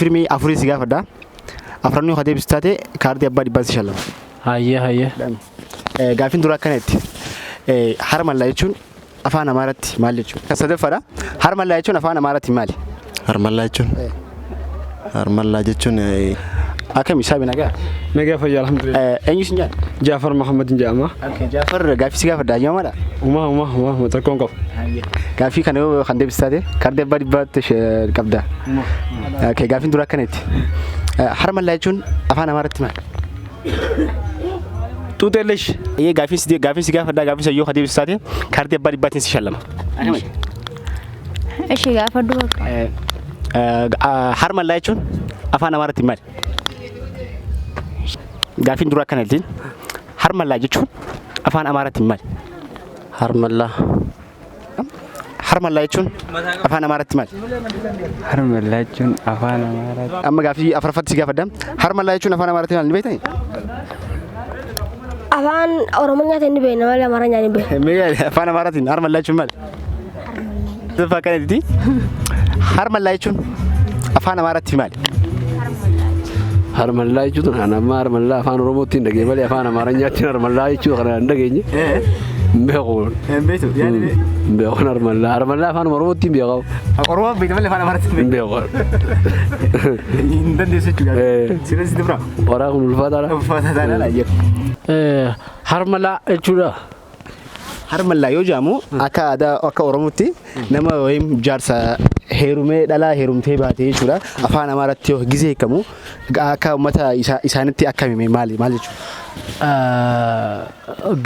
Firmii afurii si gaafadha. Afranuu yoo deebistu taate kaardii abbaa dhibbaan si shallama. Hayyee hayyee. Gaaffiin dura akkana jetti. Harmallaa jechuun afaan Amaaraatti maal jechuudha? Kan sadaffaadha. Harmallaa jechuun afaan Amaaraatti maali? Harmallaa jechuun. Harmallaa jechuun Akkami saabi nagaa? Nagaa fayyaa alhamdulillah. Eenyu sin jedha? Jaafar Mahammad jedhama. Jaafar gaaffii si gaafadha hayyamamaadha? Umaa umaa umaa tokkoon qabu. Gaaffii kana yoo kan deebistu taate kaardii abbaa dhibbaatti qabda. Okay, gaaffiin dura akkana jetti. Harmallaa jechuun afaan Amaaraatti maali? Xuuxeellesh. Eeyyee gaaffii si gaafadha gaaffii san yoo kan deebistu taate kaardii abbaa dhibbaatiin si shallama. Ishi gaafadhu bakka. Harmallaa jechuun afaan Amaaraatti maali? Gaaffiin dura akkana jetti. Harmallaa jechuun afaan Amaaraatti maali? Harmallaa. Harmallaa jechuun afaan Amaaraatti maali? Harmallaa jechuun afaan Amaaraatti. Amma gaaffii afuraffaatti si gaafadha. Harmallaa jechuun afaan Amaaraatti maali? Ni beektanii? Afaan Oromoo nyaata inni beekna malee Amaaraa nyaata hin beekna. Mee afaan Amaaraatiin harmallaa jechuun maali? Sadaffaa akkana jetti. Harmallaa jechuun afaan Amaaraatti maali? Harmallaa jechuun kan amma harmallaa afaan Oromootti hin dhageenye malee afaan Amaaranyaatiin harmallaa jechuu kana hin dhageenye. Hin beeku. Hin beektu. Hin beeku harmallaa. Harmallaa afaan Oromootti hin beekamu. Oromoo beekta malee afaan Amaaraatti Hin beeku. hin dandeessu jechuudha. Sirrii si dubra. Qoraa kun ulfaataadha. Ulfaataadha. Harmalaa jechuudha. Harmallaa yoo jedhamu akka aadaa akka Oromootti nama wayim jaarsa heerumee dhalaa heerumtee baate jechuudha. Afaan Amaaraatti yoo gizee hiikamu akka uummata isaanitti akka hime maali maal jechuudha?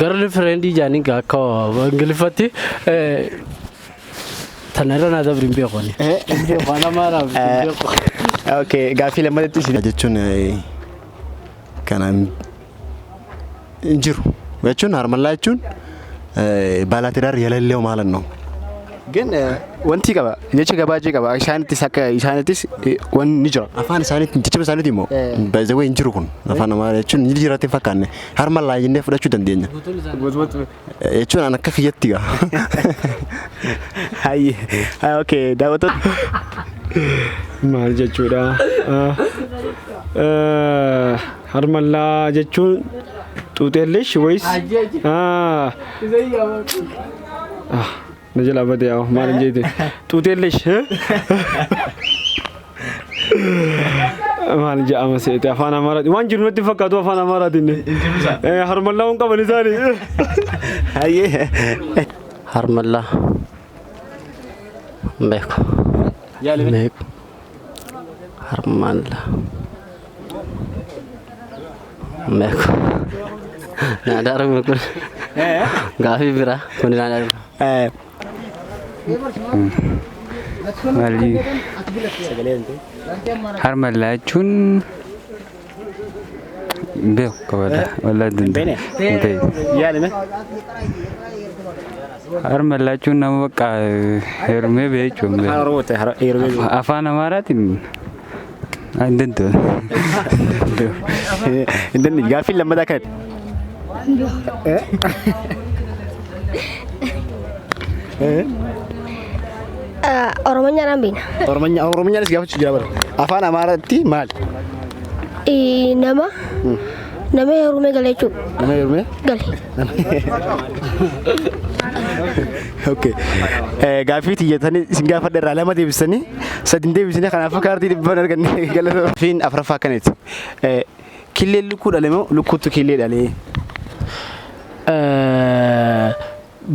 Girl friend jedhanii akka Ingiliffatti tana irra naa dabri hin beeku ani. Hin beeku afaan Amaaraa hin beeku. Okay, gaaffii lammatetti isin. Jechuun kana hin jiru. Jechuun harmallaa jechuun ባለትዳር የሌለው ማለት ነው። ግን wanti qaba jecha gabaajee qaba isaanittis akka isaanittis wanni ni jira. Afaan isaaniitiin jecha isaaniitiin immoo by the way hin jiru kun afaan Amaaraa jechuun ni jiraatti hin fakkaanne harmallaa jennee fudhachuu dandeenya. Jechuun an akka kiyyatti gaa. Hayyee okay daawwattoota. Maal jechuudha? Harmallaa jechuun xuuxeellesh wayis? Na jalaa bade yaa maal hin jeete? Xuuxeellesh. Maal jedhama seete afaan Amaaraatiin waan jiru natti fakkaatu afaan Amaaraatiin. Harmallaa waan qaban isaanii. Hayyee. Harmallaa. Hin beeku. Hin beeku. Harmallaa. Hin beeku. Naa darbe kun. Gaaffii biraa kun naa darbe. Maali? Harmallaa jechuun hin beeku walla walla Beekne? hin beeku. Yaalime. Harmallaa jechuun nama bakka heerumee bee jechuun Afaan Oromoo ta'e heerumee. Afaan Amaaraatiin hin danda'u. Hin dandeenye gaaffiin lammataa kanatti. Oromoo nyaadhaan beekna. Oromonyaanis gaafachuu jira bara. Afaan Amaaraatti maali? Nama nama heerumee gale jechuudha. Nama heerumee? Gale. Okay. Gaaffii tiyyatanii isin gaafadha irraa lama deebisanii sadi hin deebisanii kanaafuu kaartii dhibbaan arganne galata. Gaaffiin afuraffaa akkanaati. Killeen lukkuu dhale moo lukkuutu killee dhalee?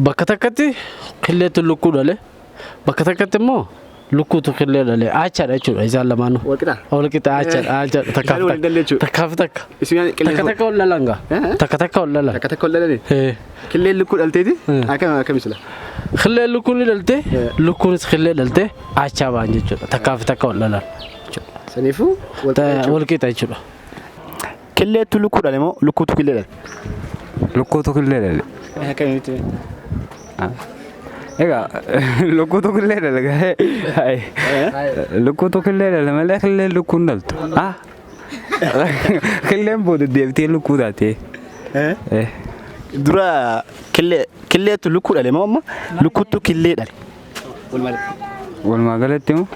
Bakka takkatti killeetu lukkuu dhale bakka takkatti immoo lukkuutu killee dhale achaadha jechuudha isaan lamaanuu. Walqixa? Walqixa achaadha achaadha takkaaf Isaan waliin dhalle jechuudha. takkaaf takka. Isin Takka takka ol dhalan gaa. Takka takka ol dhalan. Takka takka ol dhalanii? Killeen lukkuu dhalteeti? Akkam akkam sila? Killeen lukkuun ni dhalte lukkuunis killee dhalte achaa ba'an jechuudha takkaaf takka ol dhalan. Saniifuu walqixa jechuudha. Walqixa jechuudha. Killeetu lukkuu dhale moo lukkuutu killee dhale? Lukkuutu killee dhale. Akkamitti? Egaa lukkuutu killee dhale gaa'ee. Lukkuutu killee dhale malee killeen lukkuun dhaltu. Killeen booda deebitee lukkuu taatee. Dura killeetu lukkuu dhale moo amma lukkuutu killee dhale? Walumaa galatti moo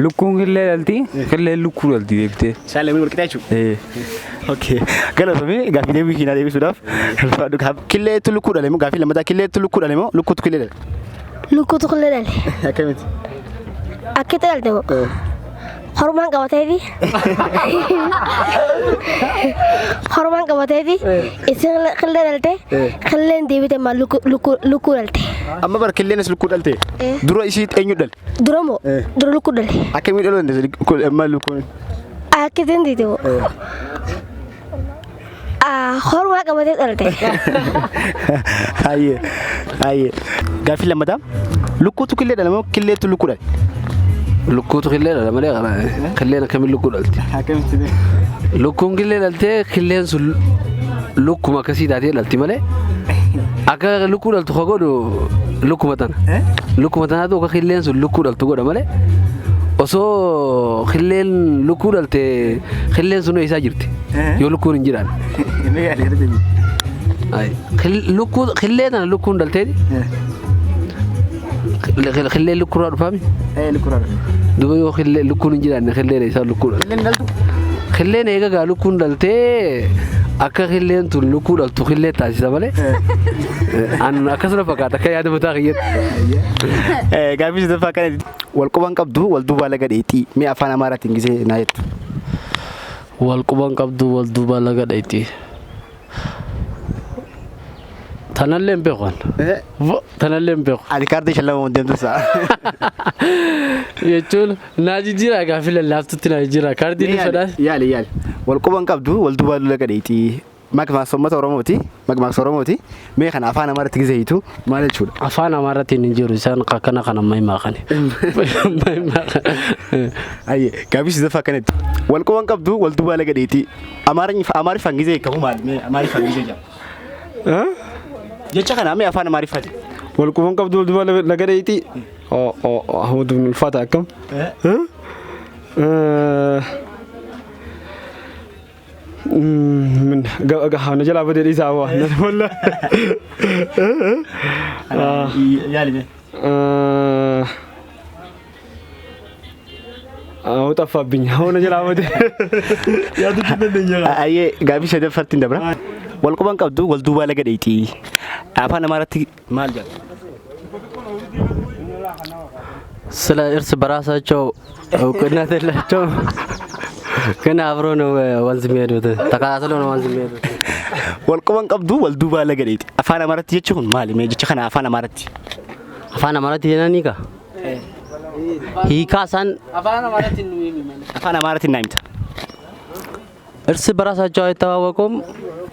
Lukkuun killee dhalti, killeen lukkuu dhalti deebitee. Isaan lameen wal qixa jechuudha. Okay. Galatoomii gaaffii deebii keenyaa deebisuudhaaf. Killeetu lukkuu dhale moo gaaffii lammataa killeetu lukkuu dhale moo lukkuutu killee dhale? Lukkuutu killee dhale. Akkamitti? Akkitti dhalte moo? Hormaan qabateeti. Hormaan qabateeti. Isin killee dhalte. Killeen deebite maa lukkuu dhalte. Amma bara killeenis lukkuu dhalte. Dura isii eenyu dhale? Dura moo? Dura lukkuu dhale. Akkamiin dhaluu dandeesse amma lukkuun? Akkitti hin diite moo? Hormaa qabatee dhalte. Hayyee hayyee. Gaaffii lammataa lukkuutu killee dhale moo killeetu lukkuu dhale? Lukkuutu killee dhala malee kana killeen akkamiin lukkuu dhalti? Akkamitti? Lukkuun killee dhaltee killeen sun lukkuma akkasii taatee dhalti malee akka lukkuu dhaltu ka godhu lukkuma tana. Lukkuma tanaatu akka killeen sun lukkuu dhaltu godha malee osoo killeen lukkuu dhalte killeen sun eessaa jirti yoo lukkuun hin jiraanne. Lukkuu killee tana lukkuun dhalteeti. Killeen lukkuurraa dhufaami. Lukkuurraa dhufa. Duuba yoo killee lukkuun hin jiraanne killeen eessaa lukkuu dhalti? Killeen dhaltu? Killeen eega gaa lukkuun dhaltee akka killeen tun lukkuu dhaltu killee taasisa malee. An akkasuma fakkaata akka yaada mataa kiyyatti. Gaaffii sadaffaa kana wal quban qabdu wal duubaa laga dheexii mee afaan Amaaraatiin gisee naa jettu. Wal quban qabdu wal duubaa laga dheexii. Tanallee hin beeku. Tanallee hin beeku. Ati kaartii shan lama deemtu isaa. Jechuun naa jijjiiraa gaaffii lallaaftutti naa jijjiiraa kaartii ni fedhaa. Yaali yaali. Wal quban qabdu wal duubaa laga dheexii. Maqmaaqsa uummata Oromooti. Maqmaaqsa Oromooti. Mee kana afaan Amaaraatti gisee hiitu maal jechuudha? Afaan Amaaraatiin hin jiru isaan akkana kana amma himaa kani. Ayyee gaaffii sadaffaa kanatti. Wal quban qabdu wal duubaa laga dheexii. Amaariffaan gisee hiikamu maali? Mee Amaariffaan gisee jira. Jecha kana mee afaan Amaariffaati? Wal quban qabdu wal duuba laga dheexii. Ahmadu ulfaata akkam? ምን na jalaa badee dhiisaa waa walla. Yaali mee. አዎ ጠፋብኝ። አሁን jalaa badee yaadachuu dandeenya. Ayyee gaaffii sadaffaatti hin dabra. Wal quban qabdu wal duubaa laga dheexii. Afaan Amaaraatti maal jedha? ስለ እርስ በራሳቸው እውቅነት የላቸውም፣ ግን አብሮ ነው ወንዝ የሚሄዱት፣ ተከታትሎ ነው ወንዝ የሚሄዱት። Wal quban qabdu wal duubaa laga dheexii. Afaan Amaaraatti jechi kun maali? Mee jecha kana afaan Amaaraatti. Afaan Amaaraatti jedhanii ka hiikaa isaan Afaan Amaaraatiin naa himta. እርስ በራሳቸው አይተዋወቁም፣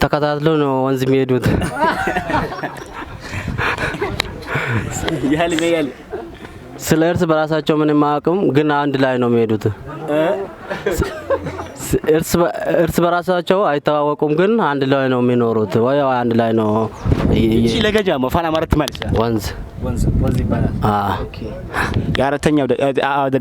ተከታትሎ ነው ወንዝ የሚሄዱት። Yaali mee yaali. ስለ እርስ በራሳቸው ምንም አያውቁም፣ ግን አንድ ላይ ነው የሚሄዱት። እርስ በራሳቸው አይተዋወቁም፣ ግን አንድ ላይ ነው የሚኖሩት ወይ አንድ ላይ ነው Jechi laga jedhamu afaan Amaaraatti maali? ወንዝ ወንዝ ወንዝ ይባላል። አዎ። የአራተኛው gaaffii